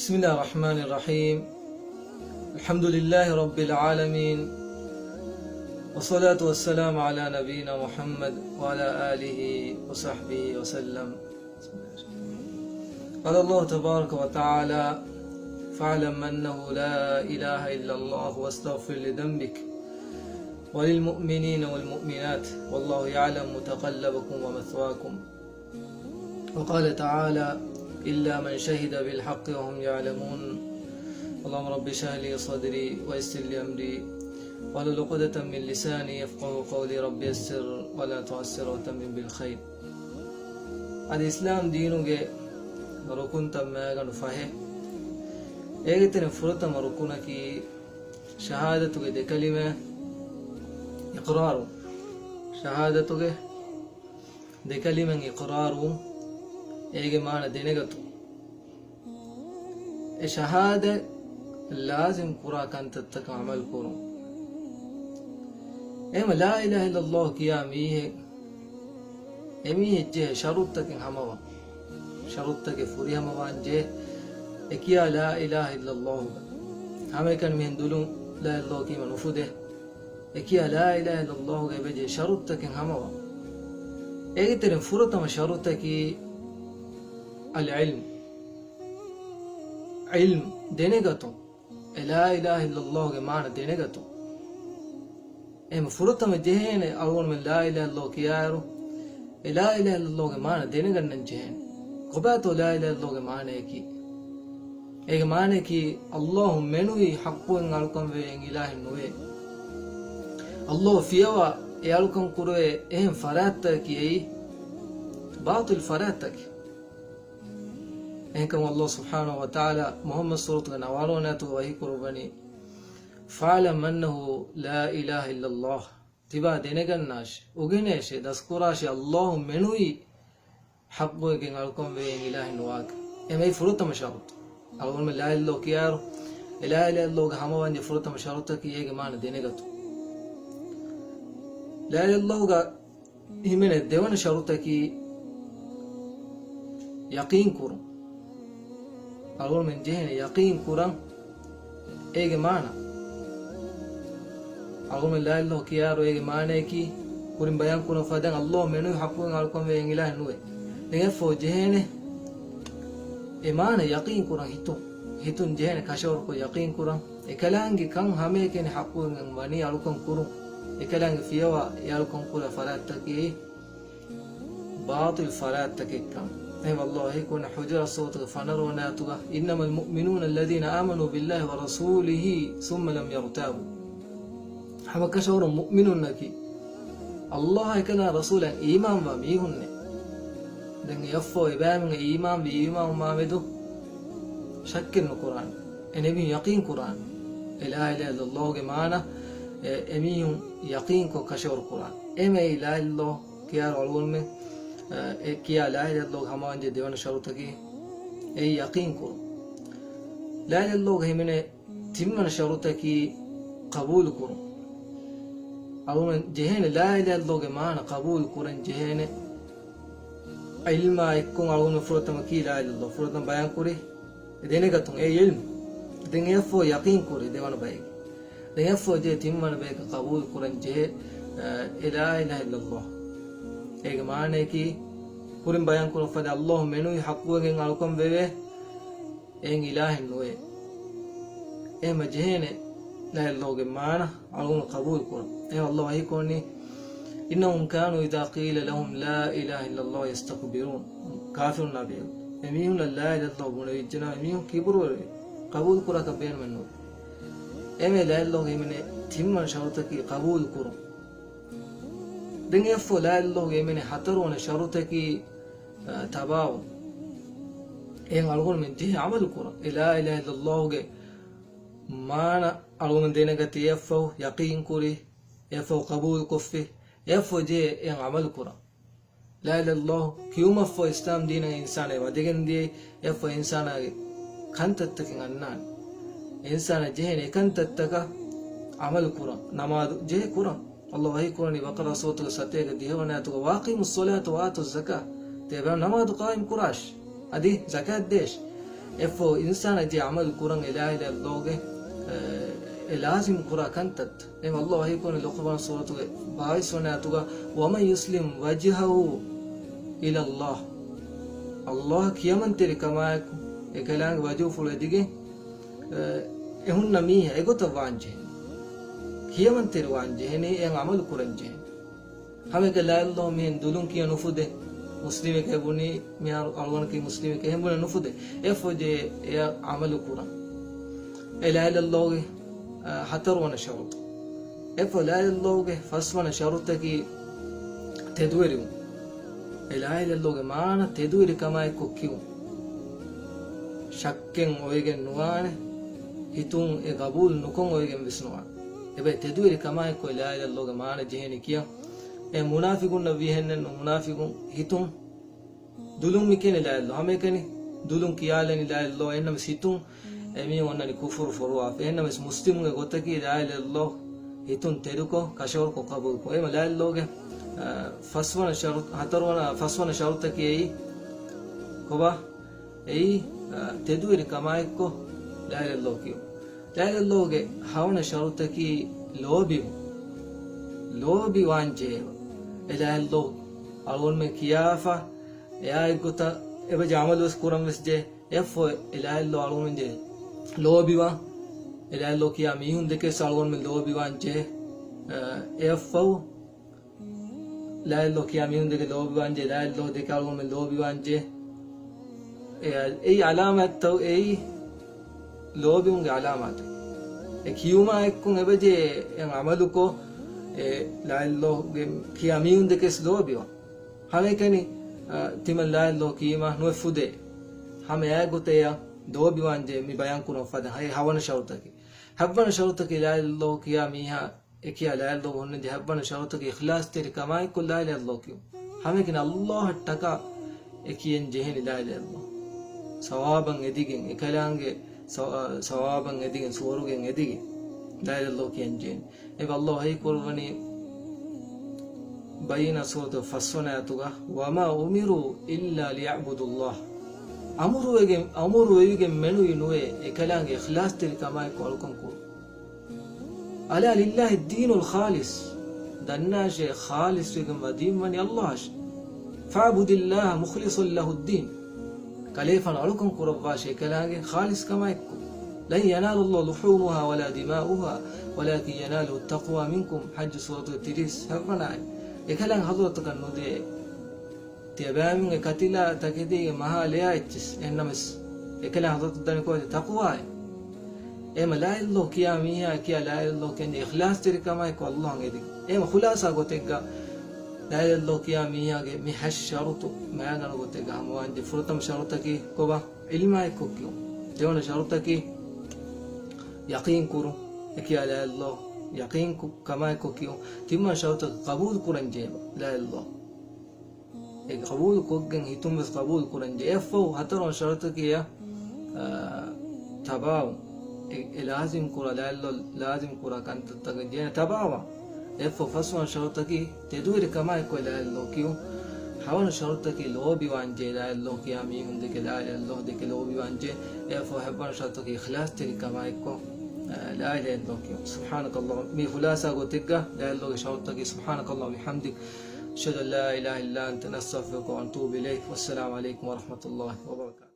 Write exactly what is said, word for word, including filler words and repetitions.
بسم الله الرحمن الرحيم. الحمد لله رب العالمين. والصلاة والسلام على نبينا محمد وعلى آله وصحبه وسلم. قال الله تبارك وتعالى: فاعلم أنه لا إله إلا الله واستغفر لذنبك وللمؤمنين والمؤمنات والله يعلم متقلبكم ومثواكم. وقال تعالى: إلا من شهد بالحق وهم يعلمون. اللهم رب اشرح لي صدري ويسر لي أمري واحلل عقدة من لساني يفقهوا قولي. رب يسر ولا تعسر وتمم بالخير. އަދި އިސްލާމް ދީނުގެ ރުކުންތައް މާގަނޑު ފަހެއް. އޭގެ ތެރެއިން ފުރަތަމަ ރުކުނަކީ ޝަހާދަތުގެ ދެކަލިމަ އިޤްރާރު. ޝަހާދަތުގެ ދެކަލިމަ އިޤްރާރު، އޭގެ މާނަ ދެނެގަތު. އެ ޝަހާދަތް ލާޒިމް ކުރާ ކަންތައްތަކަށް ޢަމަލު ކުރުން. އެހެން ލާ އިލާހަ އިއްލައްލާހު ކިޔާ މީހެއް، އެމީހެއް ޖެހޭ ޝަރުތުތަކެއް ހަމަވާ. ޝަރުތުތަކެއް ފުރިހަމަވާން ޖެހޭ، އެ ކިޔާ ލާ އިލާހަ އިއްލައްލާހުގަ. ހަމައެކަނި މިހެން ދުލުން ލާ އިލާހަ އިއްލައްލާހު ކީމަ ނުފުދޭ. އެ ކިޔާ ލާ އިލާހަ އިއްލައްލާހުގަ އެބަޖެހޭ ޝަރުތުތަކެއް ހަމަވާ. އޭގެ ތެރެއިން ފުރަތަމަ ޝަރުތަކީ އަލް ޢިލްމް. ޢިލްމް ދެނެގަތުން. އެ ލާ އިލާހަ އިއްލައްލާހުގެ މާނަ ދެނެގަތުން. އެހެން ފުރަތަމަ ޖެހޭނެ އަޅުގަނޑުމެން ލާ އިލާހަ އިއްލައްލާހު ކިޔާއިރު، އެ ލާ އިލާހަ އިއްލައްލާހުގެ މާނަ ދެނެގަންނަން ޖެހޭނެ. ކޮބާތޯ ލާ އިލާހަ އިއްލައްލާހުގެ މާނައަކީ؟ އޭގެ މާނައަކީ، އައްލާހު މެނުވީ ޙައްޤުވެން އަޅުކަންވެވޭ އެއް އިލާހެއް ނުވޭ. އައްލާހު ފިޔަވާ އެ އަޅުކަން ކުރެވޭ އެހެން ފަރާތްތަކަކީ އެއީ ބާޠިލް ފަރާތްތަކެއް. އެހެންކަމުން އައްލާހު ސުބްޙާނަހޫ ވަތަޢާލާ މުޙައްމަދު ސޫރަތުގެ ނަވާލުވަނަ އާޔަތުގަ ވަޙީ ކުރައްވަނީ، فاعلم أنه لا إله إلا الله. ތިބާ ދެނެގަންނާށޭ، އުގެނޭށޭ، ދަސްކުރާށޭ، އައްލާހު މެނުވީ ޙައްޤުވެގެން އަޅުކަންވެވޭ އެއް އިލާހެއް ނުވާކަން. އެމެއީ ފުރަތަމަ ޝަރުޠު. އަޅުގަނޑުމެން ލާ އިލާހަ އިއްލައްލާހު ކިޔާއިރު، އެ ލާ އިލާހަ އިއްލައްލާހުގެ ހަމަވާންޖެހޭ ފުރަތަމަ ޝަރުޠަކީ އޭގެ މާނަ ދެނެގަތުން. ލާ އިލާހަ އިއްލައްލާހުގަ ހިމެނޭ ދެވަނަ ޝަރުޠަކީ ޔަޤީން ކުރުން. އަޅުގަނޑުމެން ޖެހޭނެ ޔަޤީން ކުރަން. އޭގެ މާނަ، އަޅުގަނޑުމެން ލާ އިލާހަ އިއްލައްލާހު ކިޔާއިރު އޭގެ މާނައަކީ، ކުރިން ބަޔާން ކުރަން ފަދައިން އައްލާހު މެނުވީ ޙައްޤުވެގެން އަޅުކަންވެވޭ އެއް އިލާހެއް ނުވޭ. ދެން އެއަށްފަހު ޖެހޭނެ އެ މާނަ ޔަޤީން ކުރަން ހިތުން. ހިތުން ޖެހޭނެ ކަށަވަރުކޮށް ޔަޤީން ކުރަން. އެކަލާނގެ ކަން ހަމައެކަނި ޙައްޤުވެގެން ވަނީ އަޅުކަން ކުރުން. އެކަލާނގެ ފިޔަވާ އެ އަޅުކަން ކުރާ ފަރާތްތަކީ ބާޠިލް ފަރާތްތަކެއްކަން. އެހެން އައްލާހު ވަޙީކުރަނީ ޙުޖުރާތު ސޫރަތުގެ ފަނަރަވަނަ އާޔަތުގަ، إنما المؤمنون الذين آمنوا بالله ورسوله ثم لم يرتابوا. ހަމަކަށަވަރުން މުއުމިނުންނަކީ، އައްލާހަށް އެކަލާ ރަސޫލަށް އީމާންވާ މީހުންނޭ. ދެން އެއަށްފަހު އެބައިމީހުން އީމާންވި އީމާންވުމާމެދު ޝައްކެއް ނުކުރާނެ. އެ ނެބި ޔަޤީން ކުރާނެ. އެ ލާ އިލާހަ އިއްލައްލާހުގެ މާނަ، އެ، އެމީހުން ޔަޤީންކޮށް ކަށަވަރު ކުރާނެ. އެހެންވެ އެއީ ލާ އިލާހަ ކިޔާއިރު އަޅުގަނޑުމެން، އެ، އެ ކިޔާ ލާ އިލާހަ އިއްލައްލާހުގެ ހަމަވާންޖެހޭ ދެވަނަ ޝަރުޠަކީ އެއީ ޔަޤީން ކުރުން. ލާ އިލާހަ އިއްލައްލާހުގަ ހިމެނޭ ތިންވަނަ ޝަރުޠަކީ ޤަބޫލު ކުރުން. އަޅުގަނޑުމެން ޖެހޭނެ ލާ އިލާހަ އިއްލައްލާހުގެ މާނަ ޤަބޫލު ކުރަން ޖެހޭނެ. ޢިލްމާ އެއްކޮށް އަޅުގަނޑުމެން ފުރަތަމަ ކީ ލާ އިލާހަ އިއްލައްލާހު. ފުރަތަމަ ބަޔާން ކުރީ އެ ދެނެގަތުން އެ ޢިލްމު. ދެން އެއަށްފަހު ޔަޤީން ކުރީ ދެވަނަ ބައެއް. ދެން އެއަށްފަހު ޖެހޭ ތިންވަނަ ބަޔަކަށް ޤަބޫލު ކުރަން ޖެހޭ، އެ، އެ ލާ އިލާހަ އިއްލައްލާހު. އޭގެ މާނައަކީ، ކުރިން ބަޔާން ކުރަން ފަދަ އައްލާހު މެނުވީ ޙައްޤުވެގެން އަޅުކަން ވެވޭ އެއް އިލާހެއް ނުވޭ. އެހެންމަ ޖެހޭނެ ލާ އިލާހަ އިއްލައްލާހުގެ މާނަ އަޅުގަނޑު ޤަބޫލު ކުރަން. އެ އައްލާހު ވަޙީ ކުރަނީ، إنهم كانوا إذا قيل لهم لا إله إلا الله يستكبرون. ކާފިރުންނާ ބެހޭ. އެމީހުންނަށް ލާ އިލާހަ އިއްލައްލާހު ބުނެވިއްޖެނަމަ، އެމީހުން ކިބުރުވެރިވޭ. ޤަބޫލު ކުރާކަށް ބޭނުމެއް ނުވޭ. އެހެންވެ ލާ އިލާހަ އިއްލައްލާހުގެ ހިމެނޭ ތިންވަނަ ޝަރުޠަކީ ޤަބޫލު ކުރުން. ދެން އެއަށްފަހު ލާ އިލާހަ އިއްލައްލާހުގެ ހިމެނޭ ހަތަރުވަނަ ޝަރުޠަކީ، އަ، ތަބާވުން. އެހެން އަޅުގަނޑުމެން ޖެހޭ ޢަމަލު ކުރަން. އެ ލާ އިލާހަ އިއްލައްލާހުގެ މާނަ އަޅުގަނޑު ދެނެގަތީ، އެއަށްފަހު ޔަޤީން ކުރީ، އެއަށްފަހު ޤަބޫލު ކޮށްފި، އެއަށްފަހު ޖެހޭ އެހެން ޢަމަލު ކުރަން. ލާ އިލާހަ އިއްލައްލާހު ކިޔުމަށްފަހު އިސްލާމް ދީނަށް އިންސާނާ ވަދެގެން ދިޔައީ، އެއަށްފަހު އިންސާނާގެ ކަންތައްތަކެއް އަންނާނެ. އިންސާނާ ޖެހޭނެ އެކަންތައްތަކަށް ޢަމަލު ކުރަން. ނަމާދު ޖެހޭ ކުރަން. އައްލާހު ވަޙީ ކުރަނީ ބަޤަރާ ސޫރަތުގެ ސަތޭކަ ދިހަވަނަ އާޔަތުގަ، وأقيموا الصلاة وآتوا الزكاة. ތިޔަބައިމީހުން ނަމާދު ޤާއިމް ކުރާށި. އަދި ޒަކާތް ދޭށި. އެއަށްފަހު އިންސާނާ އެ ޖެހޭ ޢަމަލު ކުރަން އެ ލާ އިލާހަ އިއްލައްލާހުގެ، އެ، އެ ލާޒިމް ކުރާ ކަންތައްތައް. އެހެންވެ އައްލާހު ވަޙީކުރަނީ ލުޤްމާން ސޫރަތުގެ ބާވީސް ވަނަ އާޔަތުގަ، "وَمَن يُسْلِمْ وَجْهَهُ إِلَى اللَّهِ." އައްލާހަށް ކިޔަމަންތެރިކަމާއެކު އެކަލާނގެ ވަޖުހުފުޅު އެދިގެން، އެ، އެ ހުންނަ މީހާ އެގޮތަށް ވާންޖެހޭ. ކިޔަމަންތެރި ވާންޖެހޭނީ، އެ ޢަމަލު ކުރަންޖެހޭ. ހަމައެކަނި ލާ އިލާހަ އިއްލައްލާހު މިހެން ދުލުން ކިޔަން ނުފުދޭ. މުސްލިމެކޭ ބުނީ، މިހާރު އަޅުގަނޑަކީ މުސްލިމެކޭ އެހެން ބުނެ ނުފުދޭ. އެއަށްފަހު ޖެހޭ އެއަށް ޢަމަލު ކުރަން. އެ ލާ އިލާހަ އިއްލައްލާހުގެ، އަ، ހަތަރުވަނަ ޝަރުޠު. އެއަށްފަހު ލާ އިލާހަ އިއްލައްލާހުގެ ފަސްވަނަ ޝަރުޠަކީ ތެދުވެރިވުން. އެ ލާ އިލާހަ އިއްލައްލާހުގެ މާނަ ތެދުވެރިކަމާއެކު ކިޔުން. ޝައްކެއް އޮވެގެން ނުވާނެ. ހިތުން އެ ޤަބޫލު ނުކޮށް އޮވެގެން ވެސް ނުވާނެ. އެބައި ތެދުވެރިކަމާއެކު އެ ލާ އިލާހަ އިއްލައްލާހުގެ މާނަ ޖެހޭނީ ކިޔަން. އެ މުނާފިޤުންނަށް ވީހެންނެއްނު، މުނާފިޤުން ހިތުން ދުލުން މި ކިޔަނީ ލާ އިލާހަ އިއްލައްލާހު. ހަމައެކަނި ދުލުން ކިޔާލަނީ ލާ އިލާހަ އިއްލައްލާހު. އެހެންނަމަވެސް ހިތުން އެމީހުން އޮންނަނީ ކުފުރު ފޮރުވާފަ. އެހެންނަމަވެސް މުސްލިމުންގެ ގޮތަކީ ލާ އިލާހަ އިއްލައްލާހު ހިތުން ތެދުކޮށް، ކަށަވަރުކޮށް ޤަބޫލުކޮށް. އެހެންވީމަ ލާ އިލާހަ އިއްލައްލާހުގެ، އަ، ފަސްވަނަ ޝަރު-، ހަތަރުވަނަ، ފަސްވަނަ ޝަރުޠަކީ އެއީ ކޮބާ؟ އެއީ، އަ، ތެދުވެރިކަމާއެކު ލާ އިލާހަ އިއްލައްލާހު ކިޔުން. ލާ އިލާހަ އިއްލައްލާހުގެ ހަވަނަ ޝަރުޠަކީ ލޯބިވުން. ލޯބިވާންޖެހޭ. އެ ލާ އިލާހަ އިއްލައްލާހު އަޅުގަނޑުމެން ކިޔާފަ، އެއާ އެއްގޮތަށް އެބަޖެހޭ ޢަމަލުވެސް ކުރަންވެސް ޖެހޭ. އެއަށްފަހު އެ ލާ އިލާހަ އިއްލައްލާހު އަޅުގަނޑުމެން ޖެހޭ ލޯބިވާން. އެ ލާ އިލާހަ އިއްލައްލާހު ކިޔާ މީހުން ދެކެ ވެސް އަޅުގަނޑުމެން ލޯބިވާން ޖެހޭ. އެ، އެއަށްފަހު ލާ އިލާހަ އިއްލައްލާހު ކިޔާ މީހުން ދެކެ ލޯބިވާން ޖެހޭ، ލާ އިލާހަ އިއްލައްލާހު ދެކެ އަޅުގަނޑުމެން ލޯބިވާން ޖެހޭ. އެ، އެއީ ޢަލާމާތްތައް، އެއީ ލޯބިވުމުގެ ޢަލާމާތެއް. އެ ކިޔުމާ އެއްކޮށް އެބަޖެހޭ އެ ޢަމަލުކޮށް، އެ ލާ އިލާހަ އިއްލައްލާހު ކިޔާ މީހުން ދެކެ ވެސް ލޯބިވާން. ހަމައެކަނި، އަ، ތިމަން ލާ އިލާހަ އިއްލައްލާހު ކީމާ ނުވެ ފުދޭ. ހަމަ އެއާ ގޮތަށް އެއަށް ލޯބިވާން ޖެހޭ މި ބަޔާން ކުރަން ފަދަ ހަ-، ހަވަނަ ޝަރުޠަކީ. ހަތްވަނަ ޝަރުޠަކީ ލާ އިލާހަ އިއްލައްލާހު ކިޔާ މީހާ އެ ކިޔާ ލާ އިލާހަ އިއްލައްލާހު ހުންނަންޖެހޭ ހަތްވަނަ ޝަރުޠަކީ އިޚްލާޞްތެރިކަމާއެކު ލާ އިލާހަ އިއްލައްލާހު ކިޔުން. ހަމައެކަނި އައްލާހަށްޓަކާ އެ ކިޔަން ޖެހެނީ ލާ އިލާހަ އިއްލައްލާހު. ސަވާބަށް އެދިގެން، އެކަލާނގެ ސަ-، ސަވާބަށް އެދިގެން، ސުވަރުގެއަށް އެދިގެން ލާ އިލާހަ އިއްލައްލާހު ކިޔަން ޖެހެނީ. އެ އައްލާހު ވަޙީ ކުރައްވަނީ ބައްޔިނާތް ސޫރަތުގެ ފަސްވަނަ އާޔަތުގަ، "وَمَا أُمِرُوا إِلَّا لِيَعْبُدُوا اللَّهَ." އަމުރުވެގެން، އަމުރުވެވިގެން މެނުވީ ނުވޭ، އެކަލާނގެ އިޚްލާޞްތެރިކަމާއެކު އަޅުކަން ކުރުން. "أَلَا لِلَّهِ الدِّينُ الْخَالِصُ." ދަންނާށޭ، ޚާލިޞްވެގެންވާ ދީން ވަނީ އައްލާހަށޭ. "فَاعْبُدِ اللَّهَ مُخْلِصًا لَهُ الدِّينَ." ކަލޭފާނު އަޅުކަން ކުރައްވާށޭ އެކަލާނގެ ޚާލިޞްކަމާއެކު. "لَنْ يَنَالَ اللَّهَ لُحُومُهَا وَلَا دِمَاؤُهَا وَلَكِنْ يَنَالُهُ التَّقْوَى مِنْكُمْ." ޙައްޖު ސޫރަތުގެ ތިރީސް ހަތްވަނަ އާޔަތް. އެކަލާނގެ ޙަޟްރަތަކަށް ނުދޭ. ތިޔަބައިމީހުންގެ ކަތިލާ ތަކެތީގެ މަހާ ލެޔާ އެއްޗިސް. އެހެންނަމަވެސް، އެކަލާނގެ ޙަޟްރަތަށް ދާނީ ކޯއެއް؟ ތަޤްވާއޭ. އެހެންވީމަ ލާ އިލާހަ އިއްލައްލާހު ކިޔާ މީހާ ކިޔާ ލާ އިލާހަ އިއްލައްލާހު ކިޔަންޖެހޭ އިޚްލާޞްތެރިކަމާއެކު އައްލާހަށް އެދިގެން. އެހެންވީމަ ޚުލާޞާ ގޮތެއްގަ ލާ އިލާހަ އިއްލައްލާހު ކިޔާ މީހާގެ މި ހަތް ޝަރުޠު މައިގަނޑު ގޮތެއްގަ ހަމަވާންޖެހޭ. ފުރަތަމަ ޝަރުޠަކީ ކޮބާ؟ ޢިލްމާއެކު ކިޔުން. ދެވަނަ ޝަރުޠަކީ ޔަޤީން ކުރުން. އެ ކިޔާ ލާ އިލާހަ ޔަޤީން ކު-، ކަމާއެކު ކިޔުން. ތިންވަނަ ޝަރުޠަކީ ޤަބޫލު ކުރަންޖެހޭ ލާ އިލާހަ. އެ ޤަބޫލު ކޮށްގެން ހިތުން ވެސް ޤަބޫލު ކުރަންޖެހޭ. އެއަށްފަހު ހަތަރުވަނަ ޝަރުޠަކީ އެއަށް، އާ، ތަބާވުން. އެ، އެ ލާޒިމް ކުރާ، ލާ އިލާހަ ލާޒިމް ކުރާ ކަންތައްތަކަށް ޖެހޭނެ ތަބާވާން. އެއަށްފަހު ފަސްވަނަ ޝަރުޠަކީ ތެދުވެރިކަމާއެކު ލާ އިލާހަ ކިޔުން. ހަވަނަ ޝަރުޠަކީ ލޯބިވާންޖެހޭ ލާ އިލާހަ ކިޔާ މީހުން ދެކެ ލާ އިލާހަ ދެކެ ލޯބިވާންޖެހޭ. އެއަށްފަހު ހަތްވަނަ ޝަރުޠަކީ އިޚްލާޞްތެރިކަމާއެކު، އާ، ލާ އިލާހަ ކިޔުން. ސުބްޙާނަކަ ﷲ، މި ޚުލާޞާ ގޮތެއްގަ ލާ އިލާހަގެ ޝަރުޠަކީ سبحانك اللهم وبحمدك، أشهد أن لا إله إلا أنت، نستغفرك ونتوب إليك. والسلام عليكم ورحمة الله وبركاته.